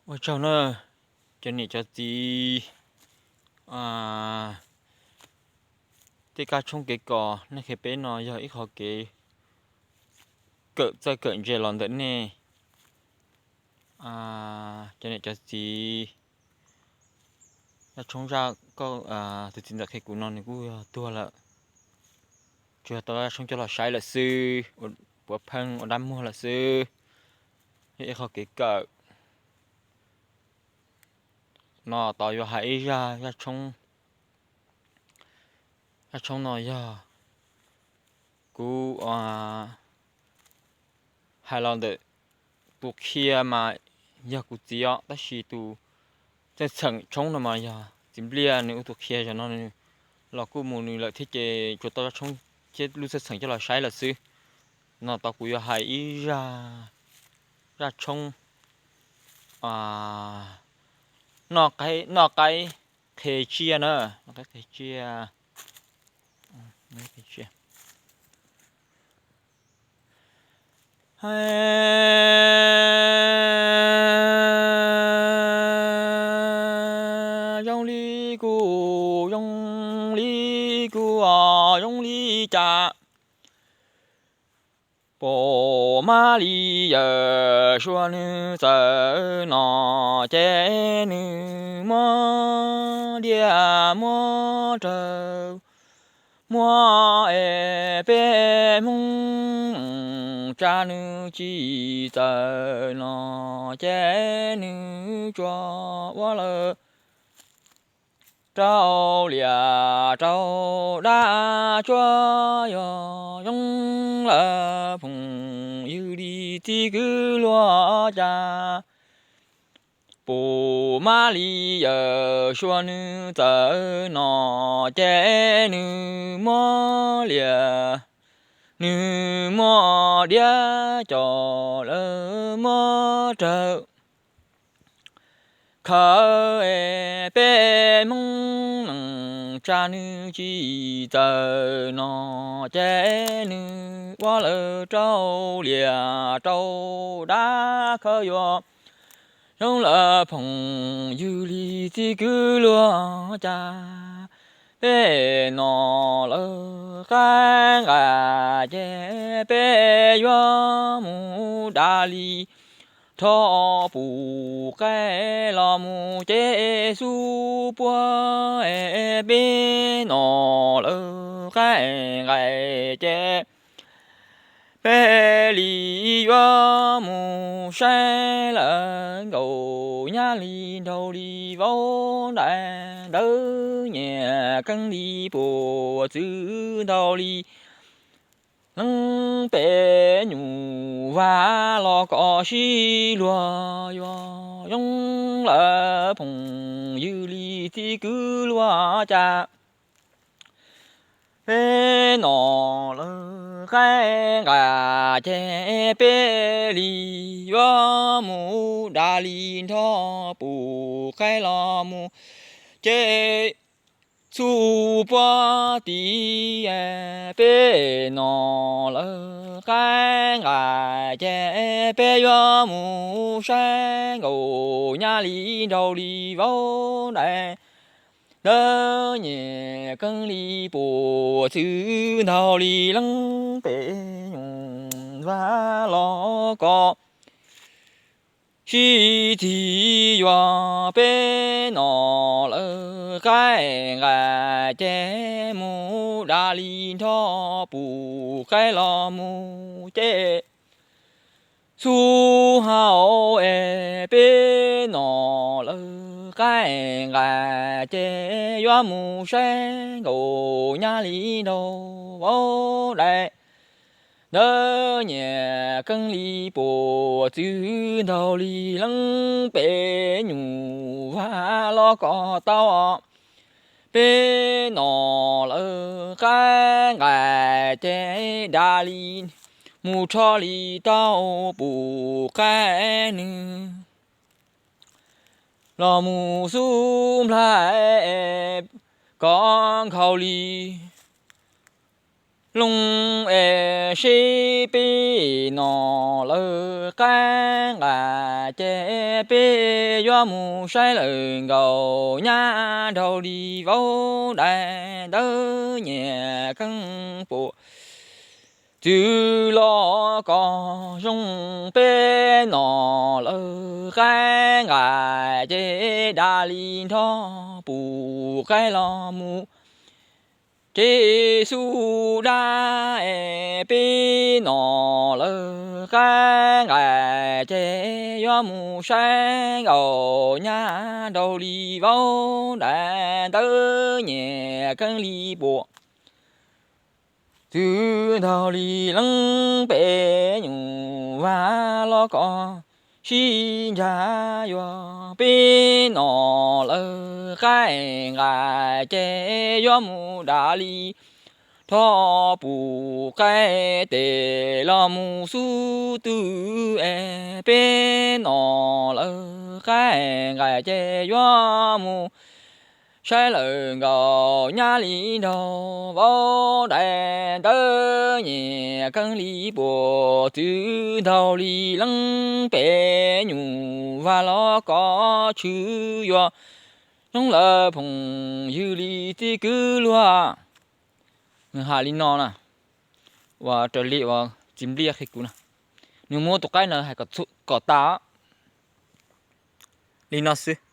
Ua tsaug na, cov niam cov txiv. Tej kab tshoob kev kos nej qhia peb no yog ib qho kev kawm txawj kawm ntse los ntawm nej. Cov niam cov txiv, zaj tshoob zaj koj, tus txiv ntxawm qhia kuv no nws kuj yog tuag lawm, tsuas yog tau zaj tshoob coj los saib lawm xwb, puav pheej ua dab muag lawm xwb. Yog ib qho kev kawm no tos yuav hais ib zaj, zaj tshoob. Zaj tshoob no yog kuv hais los ntawm tus qhia mas yog kuv txiv os, tab sis tus txawj txheem tshoob no mas yog txiv Npliaj nws ua tus qhia. Zaum no nws los kuj mus nws lawm thiab ces tsuas tau zaj tshoob thiab lub txawj txheem coj los saib lawm xwb. No tos kuv yuav hais ib zaj, zaj tshoob noj qaib qhe tsiaj na, noj qaib qhe tsiaj. Zoo li kuv, zoo li kuv os, zoo li cas pum mab li yawm sua nws txawm no ces nws muab diaj muab raws, muab es peb Hmoob tsa nws tsis txawm no ces nws tsuas ua lawm rau liam rau dab tsuag yog zoo lawm phooj ywg li txiv kwv luag cas. Pum mab li yawm sua nws txawm no ces nws muab liam, nws muab diaj coj lawm muab raws khawb es peb Hmoob neej tsa nws tsis txawm no ces nws ua lawm rau liam rau dab khawb yuav zoo lawm phooj ywg li txiv kwv luag cas. Peb no lawv qaib nqa ces peb yuav mus da li nrho pum qaib los mus ces xub puab es peb no lawv qaib nqa ces peb li yuav mus saib lawm nkaus nyab li nraug li vauv nraim ntawd nyiam keeb li puas txwv ntaug li leej pem nyuj vas los kom sib luag yuav zoo lawm phooj ywg li txiv kwv luag cas. Peb no lawv qaib nqa ces peb li yuav mus da li nrho pum qaib los mus ces xub puab tim peb no lawv qaib nqa ces peb yuav mus saib nkaus nyab li nraug li vauv nraim ntawd nyiam keeb li puas txwv ntaug li leej pem nyuj vas los kom sib txig yuav peb no lawv qaib nqa ces mus da li nrho pum qaib los mus ces xub hau es peb no lawv qaib nqa ces yuav mus saib nkaus nyab li nraug vauv nraim ntawd nyiam keeb li puas txwv ntaug li leej pem nyuj vas los kom tau peb no lawv qaib nqa ces da li mus rho li tau pum qaib nws los mus xub nplaig kom nkhaus li looj es seb peb nom lawv qaib nqaim ces peb yuav mus saib lawm nkaus nyab nraug li vauv dais ntawv nyias keeb puas txwv los kom zoo. Peb nom lawv qaib nqaim ces dam li nrho pum qaib los mus tsev xub dab es peb nom lawv qaib nqaim ces yuav mus saib nkaus nyab nraug li vauv dais ntawv nyias keeb li puas txwv ntaug li leeb pem nyuj vaj los kom sib ntsa yuav. Peb nom lawv qaib nqaim ces yuav mus dam li rho pum qaib tes los mus xub twg es peb nom lawv qaib nqaim ces yuav mus saib lawm nkaus nyab li nraug vauv dais ntawv nyias keeb li puas txwv ntaug li leeb pem nyuj vaj los kom tshwm yuav. Zoo lawm phooj ywg li txiv kwv luag. Nws hais li no na, uas raws li uas txiv Npliaj qhia kuv na, nws muab tus qaib no hais kom tas li no xwb.